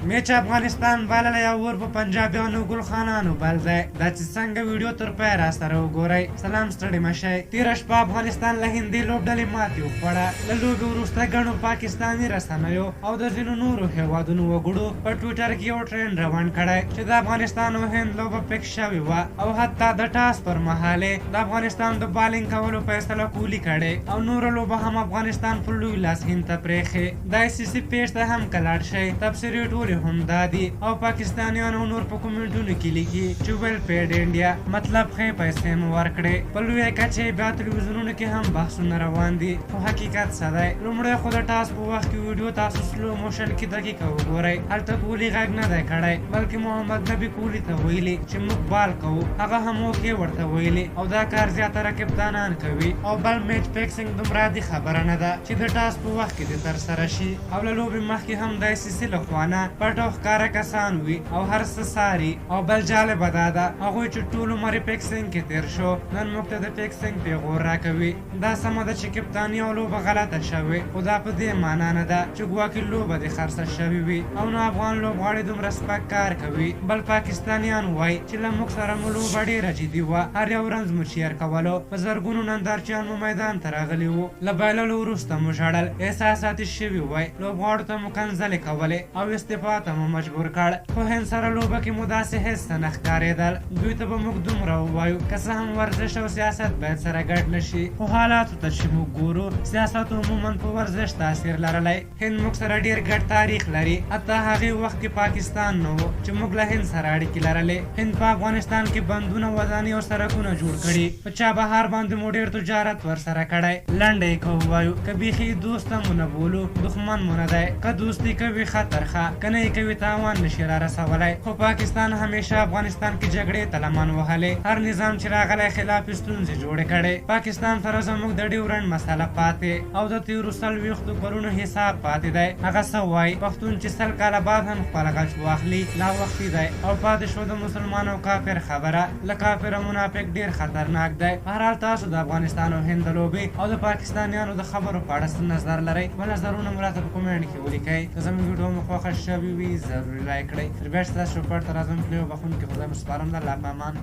میچ افغانستان بللی او اور په پنجابیانو ګلخانانو بل دی. دا چې څنګه ویډیو تر پایه راسره وګورئ. سلام، ستړي مه شئ. تېره شپه افغانستان له هندۍ لوبډلې ماتې وخوړه. له لوبې وروسته ګڼو پاکستاني رسنیو او د ځینو نورو هېوادونو وګړو په ټویټر کې یو ټرینډ روان کړی چې د افغانستان او هند لوبه فکس شوې وه او حتی د ټاس پر مهال یې د افغانستان د بالینګ کولو فیصله کولي کړې او نوره لوبه هم افغانستان په لوی لاس هند ته پرېښې. د آی سي سي پیج ته هم که لاړ شئ، تبصرې ټولې هم دا دي او پاکستانیان او نور په کومنټونو کې لیکي چې ویل پیډ انډیا، مطلب ښې پیسې مو ورکړې. په لویه کچه یې بیا تلویزیونونو کې هم بحثونه روان دي، خو حقیقت څه دی؟ لومړی خو د ټاس په وخت کې ویډیو تاسو سلو موشن کې دقیقه وګورئ، هلته کولي غږ نه دی کړی، بلکې محمد نبي کولي ته ویلي چې موږ بال کوو، هغه هم اوکې ورته ویلي او دا کار زیاتره کپتانان کوي. او بل میچ فکسینګ دومره عادي خبره نه ده چې د ټاس په وخت کې دې ترسره شي او له لوبې مخکې هم د آی سي سي له خوا نه پټ او ښکاره کسان وي او هر څه څاري. او بل جالبه دا ده، هغوی چې ټول عمر یې فکسینګ کې تېر شو، نن موږ ته د فکسینګ پیغور راکوي. دا سمه ده چې کپتاني او لوبه غلطه شوې، خو دا په دې مانا نه ده چې ګواکې لوبه دې خرڅه شوې وي او نه افغان لوبغاړي دومره سپک کار کوي. بل پاکستانیان وايي چې له موږ سره مو لوبه ډېره جدي وه، هر یو رنز مو چیر کولو، په زرګونو نندارچیان مو میدان ته راغلي وو، له بایللو وروسته مو ژړل، احساساتي شوي وای، لوبغاړو ته مو کنځلې کولې او استعفا ته مو مجبور کړ، خو هند سره لوبه کې مو داسې هېڅ څه نه ښکارېدل. دوی ته به موږ دومره ووایو، که څه هم ورزش او سیاست باید سره ګډ نه شي، خو حالاتو ته چې موږ ګورو، سیاست عموما په ورزش تاثیر لرلی. هند موږ سره ډېر ګډ تاریخ لري، حتی هغې وخت کې پاکستان نه و چې موږ له هند سره اړیکې لرلې. هند په افغانستان کې بندونه، ودانۍ او سرکونه جوړ کړي، په چابهار باندې مو ډېر تجارت ورسره کړی. لنډه یې که ووایو، که بیخي دوست مو نه بولو، دښمن مو نه دی. که دوستي کوي ښه ترخه، که نه یې کوي تاوان نشي را رسولی. خو پاکستان همیشه افغانستان کې جګړې ته لمن وهلې، هر نظام چې راغلی خلاف یې ستونزې جوړې کړې. پاکستان سره زموږ د ډیورنډ مسله پاتې او د تېرو 40 کلونو حساب پاتې دی. هغه څه وایي، پښتون چې 100 کاله بعد هم خپل غچ واخلي لا وختي دی. او پاتې شو د مسلمان او کافر خبره، له کافر او منافق ډېر خطرناک دی. بهرحال تاسو د افغانستان او هند د لوبې او د پاکستانیانو د خبرو په اړه څه نظر لرئ؟ خپل نظرونه مو راته په کومنټ کې ولیکئ. که زموږ ویډیو مو خوښه شوې وي، ضروري لایک کړئ. تر بیا چې تاسو رپورټ ته راځم، پلي او بخښونکي خدای مو سپارم. د الله په امان.